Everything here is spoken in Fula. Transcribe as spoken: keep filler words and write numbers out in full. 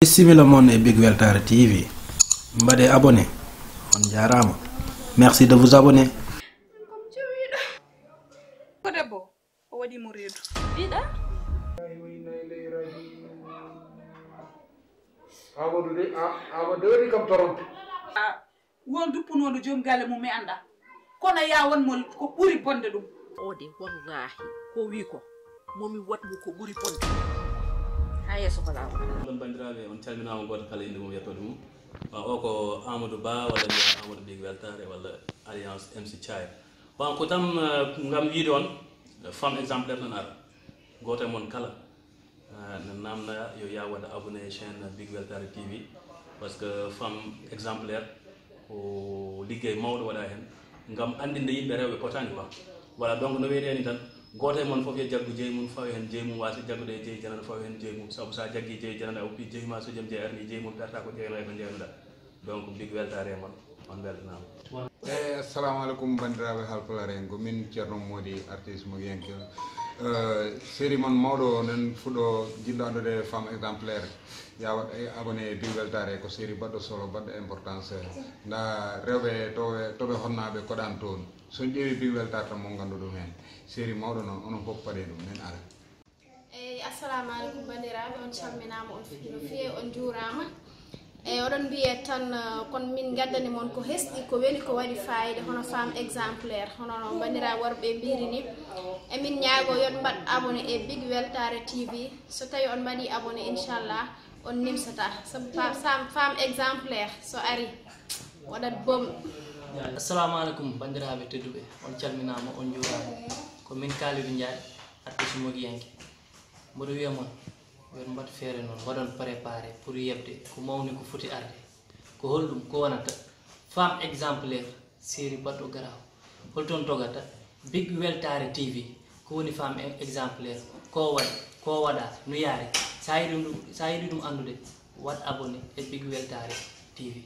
Bisimilla mon e Big Weltare T V. Mbaɗe abonné. On jaaraama. Merci de vous abonner. Ko debbo, o waɗi mo reedu. Mbiɗa? Amadou de, a- Amadou de waɗi kam toronto. Won duppunooɗo joom galle mum mi annda. Kono ya won mo ko ɓuri bonde ɗum. O de wallahi ko wi ko momi waɗ mo ko ɓuri bonde. Ha yeeso ko lawol. Ɗon banndiraaɓe, on calminaama gooto kala innde mum e yettoode mum. Wa o ko Amadou Ba walla mbiya Amadou Big Weltare walla Alliance M C Thiaye. Wa ko tan eh, ngam wiide on eh, femme exemplaire nan ara. Gooto e mon kala eh, ne namna yo ya waɗa abonné e chaîne Big Weltare T V. Parce que femme exemplaire ko liggey mawɗo waɗa heen ngam anndinde yimɓe rewɓe potaani quoi. Voilà, donc no wiyetee ni tan, gooto e mon fof yo jaggu jeyi mum, fawi heen jeyi mum, waasa jaggude e jeyi janano, fawi heen jeyi mum, sabu so a jaggii jeyi janano, a uppii jeyi ma, so jom jeyi arnii jeyi mum, perta ko jeyno e ko jeynoɗa. Donc Big Weltare e mon, on mbeltanaama. Eyi, assalamu aleykum banndiraaɓe halpulaar en, ko min Ceerno Moodi, artiste mo yenke. Série mon mawɗo o, nen fuɗɗo jiɗɗo anndude femme exemplaire, ya waɗ abonné e Big Weltare, ko série baɗɗo solo, baɗɗo importance. Nda rewɓe toɓe toɓe honnaaɓe koɗan toon. So on ƴeewi Big Weltare tan mo nganndu ɗum heen. Série mawɗo noon, onon fof paɗe ɗum, nen ara. Eyi, assalamu aleykum banndiraaɓe, on calminaama, on fi- no fiyee, on njuuraama. Eyi, oɗon mbiyee tan eh, kono min ngaddani mon ko hesɗi, ko weli, ko waɗi fayida, hono femme exemplaire, hono no banndiraaɓe worɓe mbiri ni. Emin ñaago yo on mbaɗ abonné e Big Weltare T V. So tawi on mbaɗi abonné, inchallah on nimsata, sabu fa- sam- femme exemplaire so ari waɗat boom. Assalamu aleykum banndiraaɓe tedduɓe, on calminaama, on njuuraama. Ko min Kalidou Ndiaye, artiste mogiyanke. Mboɗo wiya mon, yo on mbaɗ feere noon, mbaɗon préparé pour yeɓde ko mawni ko foti arde. Ko holɗum ko wonata femme exemplaire, série baɗɗo garaaw? Holton togata Big Weltare T V? Ko woni femme exemplaire? Ko waɗi, ko waɗa, no yaari? Sa yiɗi ɗum, sa yiɗi ɗum anndude, waɗ abonné e Big Weltare T V.